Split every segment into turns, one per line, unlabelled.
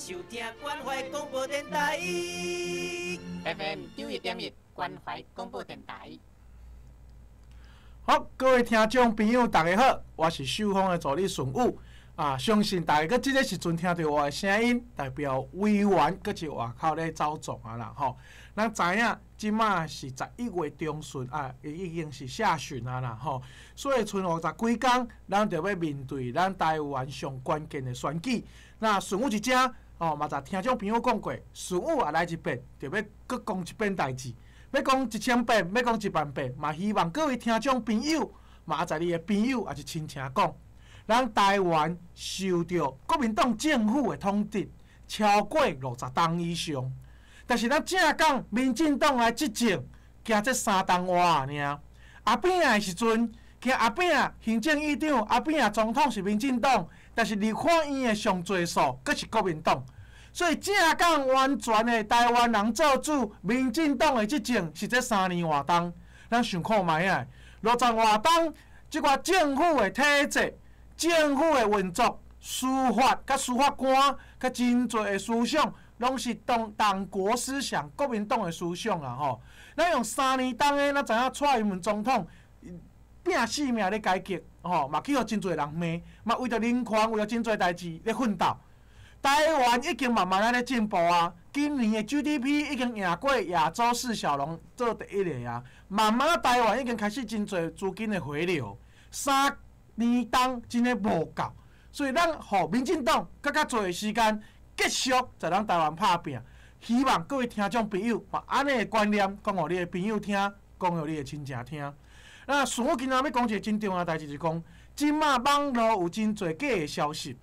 收聽關懷廣播電臺。
FM 91.1關懷廣播電臺。
好，各位聽眾朋友，大家好，我是秀峰的助理順武啊。相信大家閣這个時陣聽著我的聲音，代表委員閣佇外口咧走動啊啦吼。咱知影這馬是11月中旬啊，已經是下旬啊啦吼。所以賰50幾工，咱就欲面對咱台灣上關鍵的選舉。那順武佇遮吼，嘛共聽眾朋友講過，順武也來一遍，就欲閣講一遍代誌。欲講1000遍，欲講1萬遍，嘛希望各位聽眾朋友，嘛在你的朋友抑是親戚講，咱台灣受著國民黨政府的統治超過50冬以上，但是咱正港民進黨來執政，行這3冬外爾。阿扁的時陣，行阿扁行政院長，阿扁總統是民進黨，但是立法院的上濟數，閣是國民黨。所以正港完全的台灣人做主，民進黨的執政是這3年外冬。咱想看覓仔，60外冬，這寡政府的體制、政府的運作、司法、佮司法官、佮真濟的思想，攏是黨黨國思想、國民黨的思想啊吼。咱用三年冬的，咱知影蔡英文總統拼性命咧改革，吼，嘛去予真濟人罵，嘛為著人權，為著真濟代誌咧奮鬥。台灣已經慢慢仔咧進步啊！今年的 GDP 已經贏過亞洲四小龍做第一个啊！慢慢仔台灣已經開始真濟資金的回流，3年冬真的無夠，所以咱予民進黨閣較濟的時間繼續在咱台灣拍拚。希望各位聽眾朋友把按呢的觀念講予你的朋友聽，講予你的親戚聽。那順武今仔欲講一个真重要代誌，就是講，這馬網路有真濟假的消息。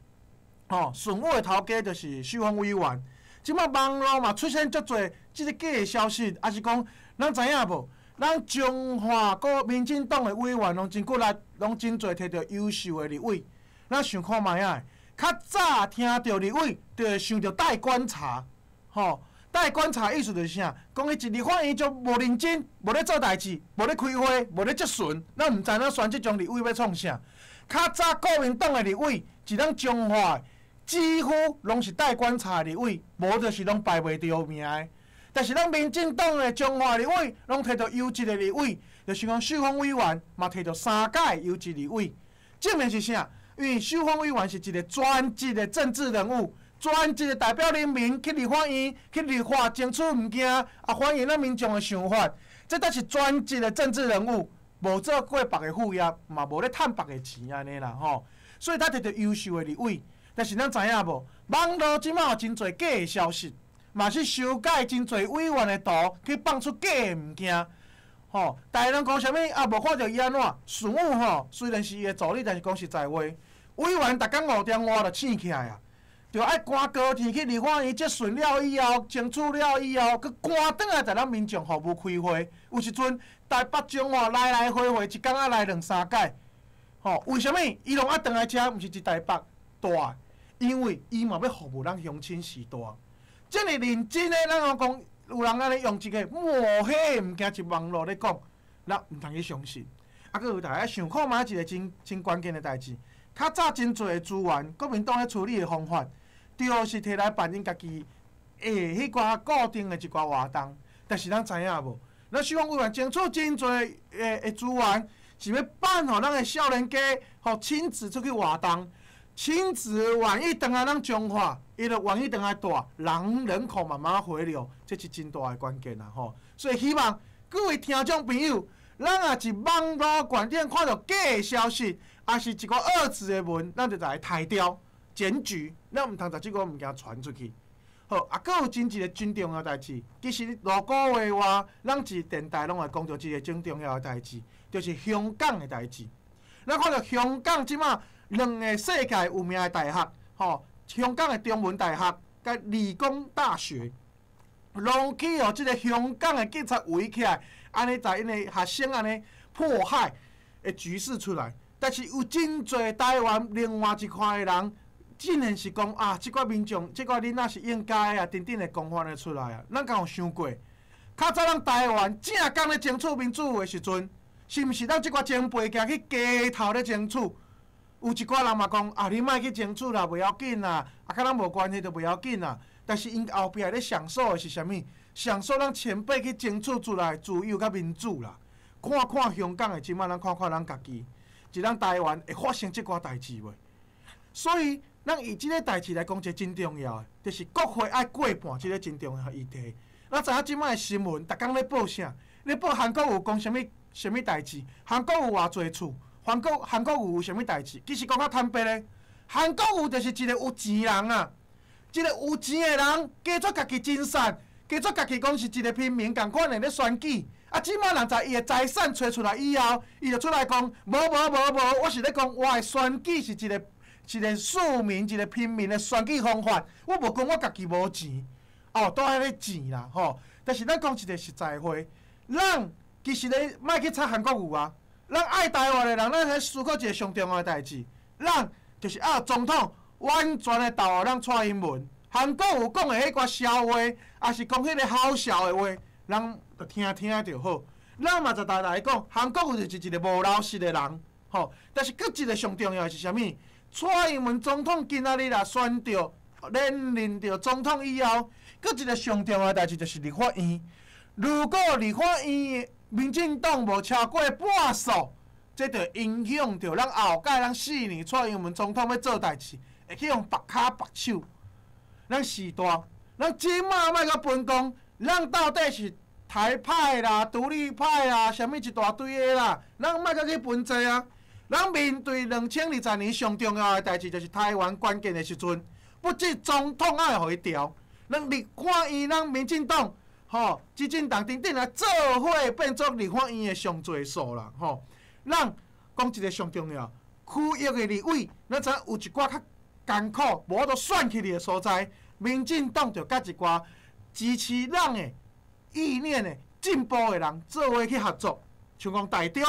吼，順武的頭家就是秀峰委員，這馬網路嘛出現足濟這个假的消息，抑是講咱知影無？咱彰化閣民進黨的委員攏真骨力，攏真濟摕著優秀的立委。咱想看覓仔？較早聽著立委，就會想著待觀察，吼，待觀察意思就是啥？講伊一立法院就無認真，無咧做代誌，無咧開會，無咧質詢，咱毋知影選這種立委欲創啥。較早國民黨的立委，佇咱彰化幾乎攏是待觀察的立委，無就是攏排袂著名的。但是咱民進黨的彰化立委，攏摕著優質的立委，就是講秀峰委員嘛摕著三屆優質立委，證明是啥？因為秀峰委員是一個專職的政治人物，專職的代表人民去立法院去立法爭取物件，啊反映咱民眾的想法，這才是專職的政治人物，無做過別个副業，嘛無咧趁別个錢按呢啦吼。所以才摕著優秀的立委。但是咱知影無？網路這馬有真濟假的消息，嘛是修改真濟委員的圖，去放出假的物件。吼，逐家攏講啥物啊？無看著伊按怎？順武吼，雖然是伊的助理，但是講實在話，委員逐工5點外就醒起來啊，就愛趕高鐵去立法院質詢了以後，爭取了以後，閣趕轉來在咱民眾服務開會。有時陣台北彰化來來回回，一工愛來兩三擺。吼，為啥物？伊攏愛轉來遮，毋是佇台北蹛。因為伊嘛欲服務咱鄉親序大，這爾認真的，咱攏講有人按呢用一個抹黑的物件佇網路咧講，咱毋通去相信。啊，閣有大家想看覓一個真真關鍵的代誌，較早真濟的資源，國民黨咧處理的方法，就是摕來辦𪜶家己的彼寡固定的一寡活動。但是咱知影無？咱秀峰委員爭取真濟的的資源，是欲辦予咱的少年家，予親子出去活動。親子願意轉來咱彰化，伊就願意轉來蹛，人人口慢慢回流，這是真大的關鍵啊！吼，所以希望各位聽眾朋友，咱若是網路觀點看著假的消息，抑是一个惡質的文，咱就來刣掉、檢舉，咱毋通共這个物件傳出去。好，啊，閣有真一个真重要代誌，其實6個月外，咱佇電台攏會講著一个真重要的代誌，就是香港的代誌。咱看著香港這馬兩个世界有名的大學，吼，香港的中文大學佮理工大學，攏去予這个香港的警察圍起來，按呢在𪜶的學生按呢迫害的局勢出來。但是有真濟台灣另外一塊的人，竟然是講啊，這寡民眾、這寡囡仔是應該啊，等等的講法咧出來啊。咱敢有想過，較早咱台灣正港咧爭取民主的時陣，是毋是咱這寡前輩行去街頭咧爭取？有一寡人嘛講啊，你莫去爭取啦，袂要緊啦，啊，佮咱無關係就袂要緊啦。但是𪜶後壁咧享受的是啥物？享受咱前輩去爭取出來的自由佮民主啦。看看香港的這擺，咱看看咱家己，佇咱台灣會發生這寡代誌袂？所以，咱以這个代誌來講，一个真重要的，就是國會愛過半，這个真重要的議題。咱知影這擺的新聞，逐工咧報啥？咧報韓國瑜講啥物啥物代誌？韓國瑜偌濟厝？韓國瑜有啥物代誌？其實講較坦白咧，韓國瑜就是一个有錢人啊，一个有錢的人，假做家己真善，假做家己講是一个平民仝款的咧選舉。啊，這擺人在伊的財產揣出來以後，伊就出來講：無無無無，我是咧講我的選舉是一個庶民、一個平民的選舉方法。我無講我家己無錢，哦，都愛咧錢啦，吼。但是咱講一個實在話，咱其實咧莫去插韓國瑜啊。咱愛台灣的人，咱來思考一个上重要的代誌，咱就是愛總統完全的投予咱蔡英文。韓國瑜講的彼寡笑話，抑是講彼个好笑的話，咱就聽聽就好。咱嘛就逐來講，韓國瑜就是一个無老實的人，吼。但是閣一个上重要的是啥物？蔡英文總統今仔日若選著連任著總統以後，閣一个上重要的代誌就是立法院。如果立法院民進黨無超過半數，這就影響著咱後蓋咱4年蔡英文總統欲做代誌，會去予縛跤縛手。咱時代，咱這馬莫閣分講，咱到底是台派啦、獨立派啦，啥物一大堆的啦，咱莫閣去分這啊。咱面對2020年上重要的代誌，就是台灣關鍵的時陣，不只總統愛予伊調，咱立法院、咱民進黨、吼，執政黨等等來做伙變做立法院的上濟數啦，吼。咱講一个上重要，區域的立委，咱知影有一寡較艱苦，無法度選起來的所在，民進黨就佮一寡支持咱的意念的進步的人做伙去合作，像講台中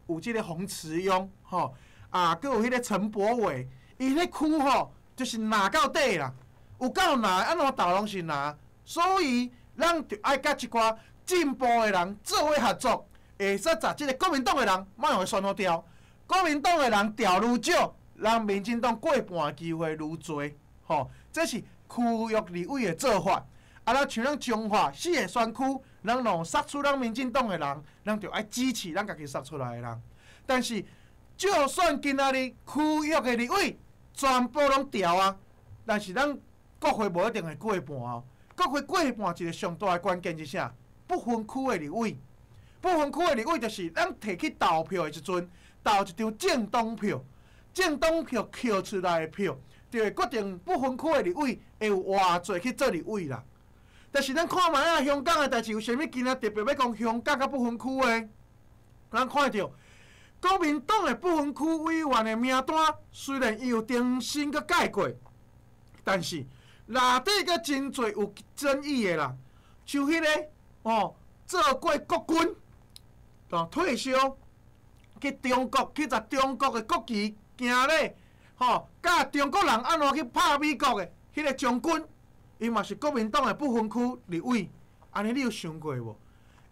有這个洪慈庸，吼，啊，閣有彼个陳柏惟，伊彼區吼就是藍到底啦，有夠藍，按怎投攏是藍，所以咱就愛佮一寡進步的人做伙合作，會使共這个國民黨的人莫予伊選好掉，國民黨的人調愈少，咱民進黨過半的機會愈濟，吼，這是區域立委的做法。啊，咱像咱彰化四个選區，咱攏殺出咱民進黨的人，咱就愛支持咱家己殺出來的人。但是，就算今仔日區域的立委全部攏調啊，但是咱國會無一定會過半哦。國會過半一个上大的關鍵是啥？不分區的立委，不分區的立委就是咱提去投票的時陣，投一張政黨票，政黨票扣出來的票，就會決定不分區的立委會有偌濟去做立委啦。但是咱看覓仔，香港的代誌有啥物今仔特別欲講香港佮不分區的？咱看著國民黨的不分區委員的名單，雖然伊有重新閣改過，但是內底閣真濟有爭議的啦。像彼个哦，做過國軍，哦退休去中國去共中國的國旗行禮，吼，教中國人按怎去拍美國的彼個將軍。伊嘛是國民黨的不分區立委，按呢你有想過無？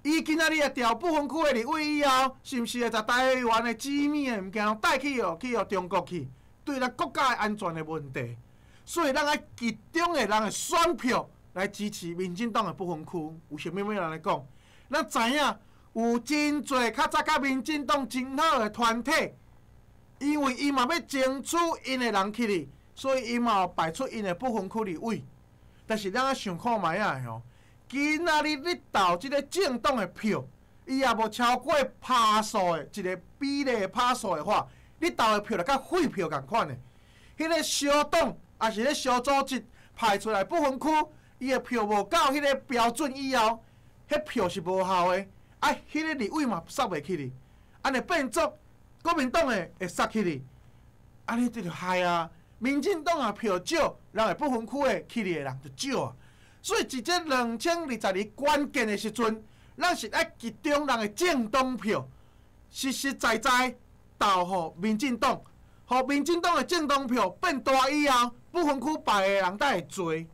伊今仔日會調不分區的立委以後，是毋是會共台灣的機密的物件攏帶去予中國去？對咱國家的安全的問題，所以咱愛集中的人的選票來支持民進黨的不分區。有啥物欲按呢講？咱知影有真濟較早佮民進黨真好的團體，因為伊嘛欲爭取𪜶的人起來，所以伊嘛有擺出𪜶的不分區立委。但是咱愛想看覓仔吼，今仔日你投這个政黨的票，伊也無超過趴數的一个比例的趴數的話，你投的票就佮廢票仝款的。彼个小黨抑是咧小組織派出來不分區，伊的票無到彼个標準以後，彼票是無效的，啊，彼个立委嘛殺袂起去，按呢變做國民黨的會殺起去，按呢這就害啊！民進黨也票少，人會不分區的起來的人就少啊。所以，佇這2022關鍵的時陣，咱是愛集中人的政黨票，實實在在投予民進黨，予民進黨的政黨票變大以後，不分區排的人才會濟，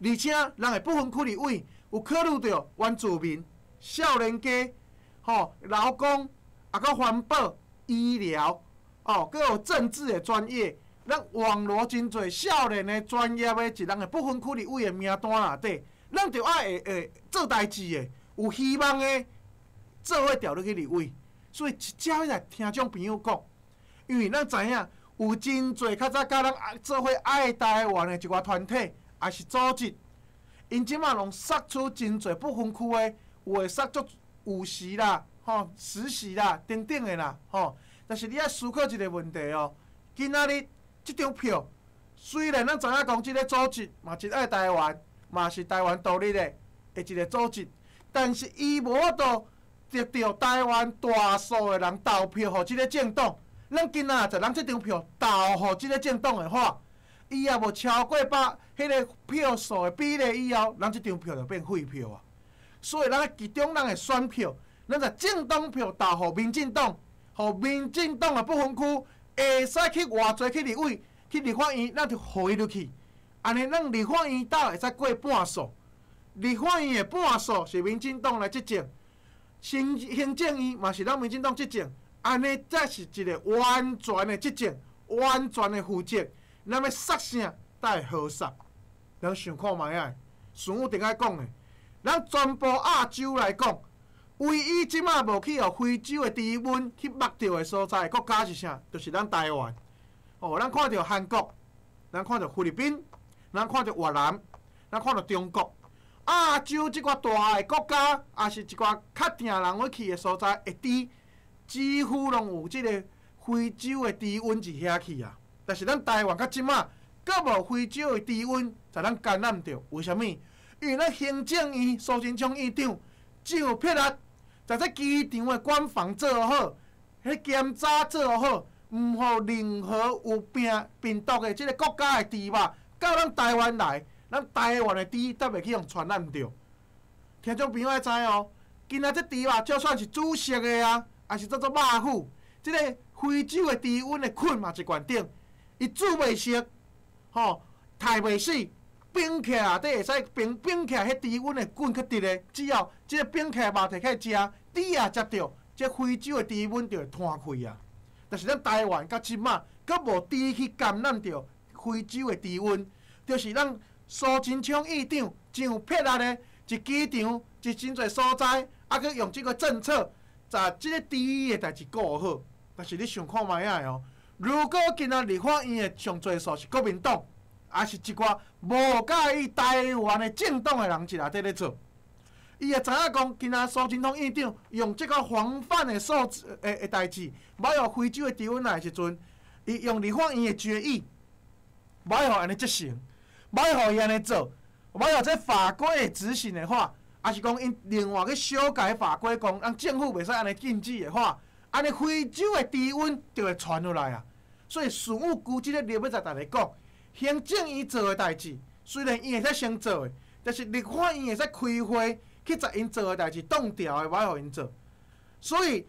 而且人的不分區立委有考慮著原住民、少年家、吼勞工，啊閣環保、醫療。哦，閣有政治的專業，咱網羅真濟少年的專業的一人的不分區立委的名單內底，咱著愛會會做代誌的，有希望的做伙調入去立委。所以，這欲來聽眾朋友講，因為咱知影有真濟較早佮咱做伙愛台灣的一寡團體，抑是組織，𪜶這馬攏殺出真濟不分區的，有的殺足有時啦，吼，實習啦，等等的啦，吼。但是你愛思考一個問題哦，今仔日這張票，雖然咱知影講這個組織嘛真愛台灣，嘛是台灣獨立的的一個組織，但是伊無法度得著台灣大數的人投票予這個政黨。咱今仔若將這張票投予這個政黨的話，伊也無超過百彼個票數的比例以後，咱這張票就變廢票啊。所以，咱愛集中咱的選票，咱將政黨票投予民進黨，予民進黨的不分區會使去偌濟去立委、去立法院，咱就予伊入去。按呢，咱立法院鬥會使過半數，立法院的半數是民進黨來執政，行行政院嘛是咱民進黨執政，按呢才是一個完全的執政，完全的負責。咱欲殺啥，才會好殺。咱想看覓仔，像我頂擺講的，咱全部亞洲來講，唯一這馬無去予非洲的豬瘟去目著的所在國家是啥？就是咱台灣。哦，咱看著韓國，咱看著菲律賓，咱看著越南，咱看著中國。亞洲這寡大的國家，抑是一寡較定人會去的所在，會豬幾乎攏有這個非洲的豬瘟佇遐去啊。但是咱台灣到這馬，閣無非洲的豬瘟予咱感染著，為啥物？因為咱行政院蘇貞昌院長上撇力，佇這機場的關防做好，彼檢查做好，毋予任何有病病毒的這個國家的豬肉到咱台灣來，咱台灣的豬才袂去予傳染著。聽眾朋友愛知哦，今仔這豬肉就算是煮熟的啊，抑是做做肉脯，這個非洲的豬瘟的菌嘛一懸頂，伊煮袂熟，吼，刣袂死。冰起來內底會使冰冰起來，彼豬瘟的菌閣佇咧，只要這個冰起來肉摕起來食，豬也食著，這非洲的豬瘟就會攤開啊。但是咱台灣到這馬，閣無豬去感染著非洲的豬瘟，就是咱蘇貞昌院長真撇力咧，一機場一真濟所在，啊，閣用這個政策，共這個豬的代誌顧好。但是你想看覓仔哦，如果今仔立法院的上濟數是國民黨，抑是一寡無佮意台灣的政黨的人佇內底咧做，伊也知影講，今仔蘇貞昌院長用這個防範的數字的的代誌，欲予非洲的豬瘟來的時陣，伊用立法院的決議，欲予按呢執行，欲予伊按呢做，欲予這法規的執行的話，抑是講𪜶另外去修改法規，講咱政府袂使按呢禁止的話，按呢非洲的豬瘟就會傳入來啊。所以，事務局這個欲共大家講。行政院做的代誌，雖然伊會使先做的，但是立法院會使開會去共𪜶做的代誌擋牢的，袂予𪜶做。所以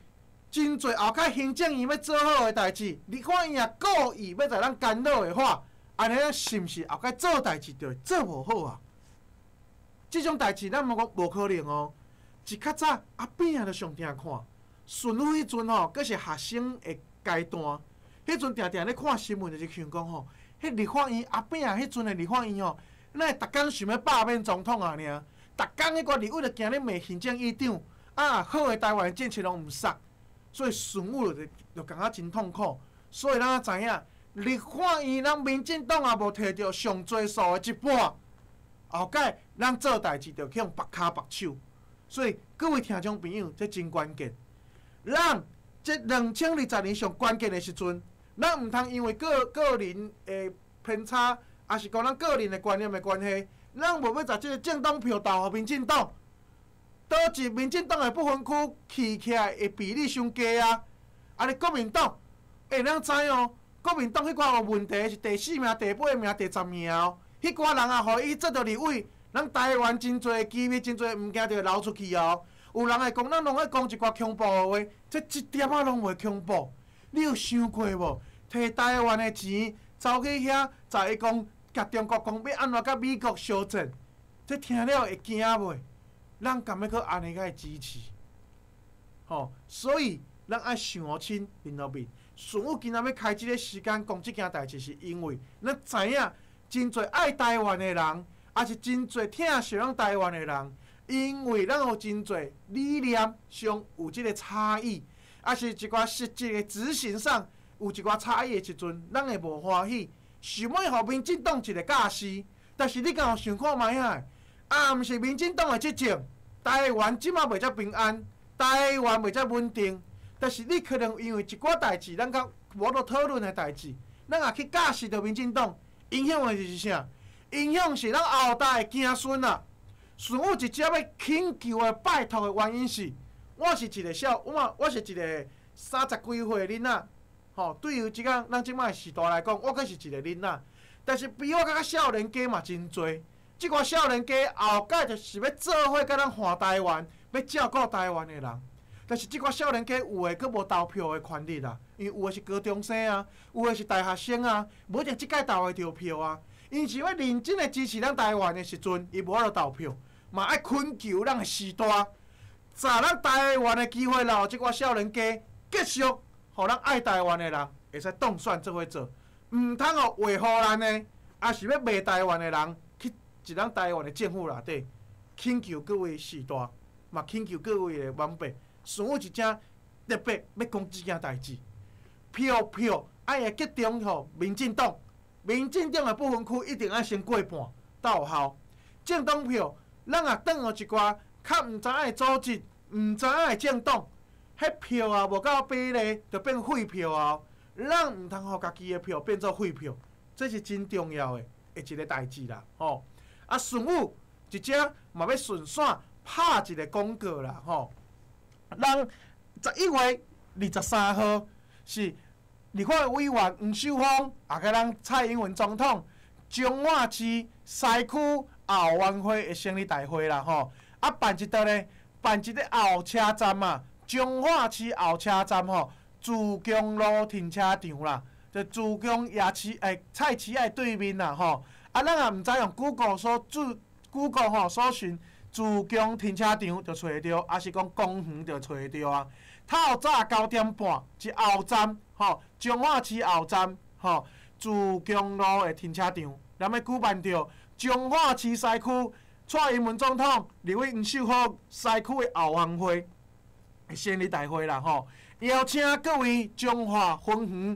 真濟後蓋行政院欲做好的代誌，立法院也故意欲共咱干擾的話，按呢咱是毋是後蓋做代誌就會做無好啊？這種代誌咱毋講無可能哦。一較早阿扁就上定看，順武彼陣吼，閣是學生的階段，彼陣定定咧看新聞就是想講吼。彼立法院阿扁彼陣的立法院吼，哪會逐工想欲罷免總統啊爾？逐工彼個立委就驚咧罵行政院長，啊，好的台灣政策攏毋殺，所以順武就就感覺真痛苦。所以咱知影，立法院咱民進黨也無摕著上濟數的一半，後蓋咱做代誌就去予縛跤縛手。所以各位聽眾朋友，這真關鍵。咱這2020年上關鍵的時陣，咱毋通因為個個人的偏差，抑是講咱個人的觀念的關係，咱無欲共這個政黨票投予民進黨，導致民進黨的不分區起起來的比例傷低啊！啊，你國民黨，欸，咱知哦，國民黨彼寡有問題是第四名、第八名、第10名哦，彼寡人啊，予伊做著立委，咱台灣真濟機密、真濟物件就會流出去哦。有人會講，咱攏愛講一寡恐怖的話，這一點仔攏袂恐怖。你有想過無？提台灣的錢走去遐，共伊講，共中國講欲按怎佮美國相戰，這聽了會驚袂？咱敢欲閣按呢共伊支持？吼，所以咱愛想清面後面。顺武今仔欲开這个時間講這件代誌，是因為咱知影真濟愛台灣的人，抑是真濟疼惜咱台灣的人，因為咱有真濟理念上有這个差異，抑是一寡實質的執行上有一寡差異的時陣，咱會無歡喜，想欲予民進黨一个教示。但是你敢有想看覓仔？啊，毋是民進黨的執政，台灣這馬袂遮平安，台灣袂遮穩定。但是你可能因為一寡代誌，咱較無法度討論的代誌，咱也去教示著民進黨，影響的就是啥？影響是咱後代的子孫啊。順武直接欲請求的拜託的原因是，我是一个少，我嘛我是一个三十幾歲的囡仔，吼，對於這個咱這擺時代來講，我閣是一個囡仔。但是比我閣較少年家嘛真濟，這寡少年家後蓋就是欲做伙佮咱換台灣，欲照顧台灣的人。但是這寡少年家有的閣無投票的權利啦，因為有的是高中生啊，有的是大學生啊，無一定這屆投會著票啊。𪜶是欲認真的支持咱台灣的時陣，伊無法度投票，嘛愛懇求咱的時代，在咱台灣的機會留予這寡少年家，繼續予咱愛台灣的人會使當選做伙做，毋通予畫予咱的，抑是欲賣台灣的人去佇咱台灣的政府內底，請求各位序大，嘛請求各位的晚輩。順武一正特別欲講這件代誌，票票愛會集中予民進黨，民進黨的不分區一定愛先過半才有效。政黨票，咱若轉予一寡較毋知影的組織、毋知影的政黨，彼票啊無夠比例，就變廢票啊！咱毋通予家己的票變做廢票，這是真重要的一個代誌啦，吼！啊，順武一正嘛欲順線拍一個廣告啦，吼！咱11月23號是立法委員黃秀芳，也佮咱蔡英文總統彰化市西區後援會的成立大會啦，吼！啊，辦佇佗呢？辦佇咧後車站啊，彰化市後車站吼，自強路停車場啦，就自強夜市菜市仔對面啦，吼！啊，咱也毋知用 Google 搜注 Google 吼搜尋。自強停車場就揣著，抑是講公園就揣著啊。透早9點半，佇後站吼，彰化市後站吼，自強路的停車場，咱欲舉辦著彰化市西區蔡英文總統、立委黃秀芳西區的後援會成立大會啦吼，邀請各位彰化分園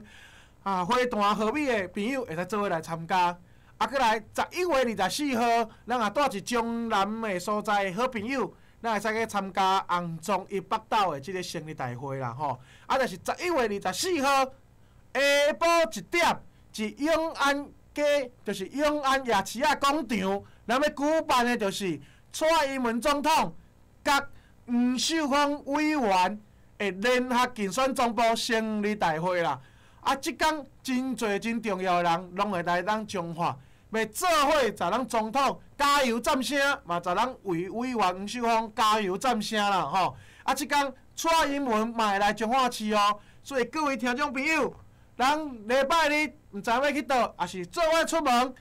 啊花壇和美的朋友會使做伙來參加。啊，閣來11月24號，咱也帶佇彰南的所在的好朋友，咱會使去參加洪忠一北斗的這个成立大會啦吼。啊，就是11月24號下晡1點，佇永安街，就是永安夜市仔廣場，咱欲舉辦的就是蔡英文總統佮黃秀芳委員的聯合競選總部成立大會啦。啊，這工真濟真重要的人，攏會來咱彰化，欲做伙共咱總統加油讚聲，嘛共咱委員黃秀芳加油讚聲啦吼。啊，這工蔡英文嘛會來彰化市哦，所以各位聽眾朋友，咱禮拜日毋知欲去佗，抑是做伙出門。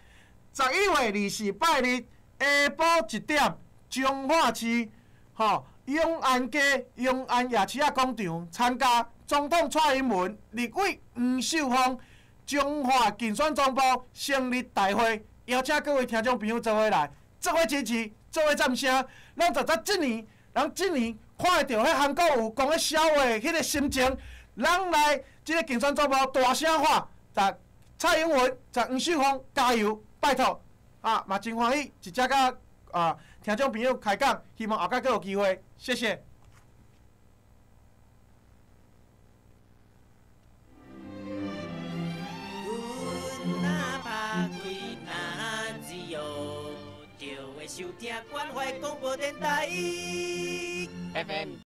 11月24拜日下晡1點，彰化市吼永安街永安夜市仔廣場參加總統蔡英文、立委黃秀芳彰化競選總部成立大會，邀請各位聽眾朋友做伙來，做伙支持，做伙讚聲。咱實在這年，咱這年看會著彼韓國瑜講彼痟話彼个心情，咱來這个競選總部大聲喊，共蔡英文、共黃秀芳加油，拜託！啊，嘛真歡喜，一隻佮啊聽眾朋友開講，希望後擺閣有機會，謝謝。
收聽關懷廣播電臺。
FM。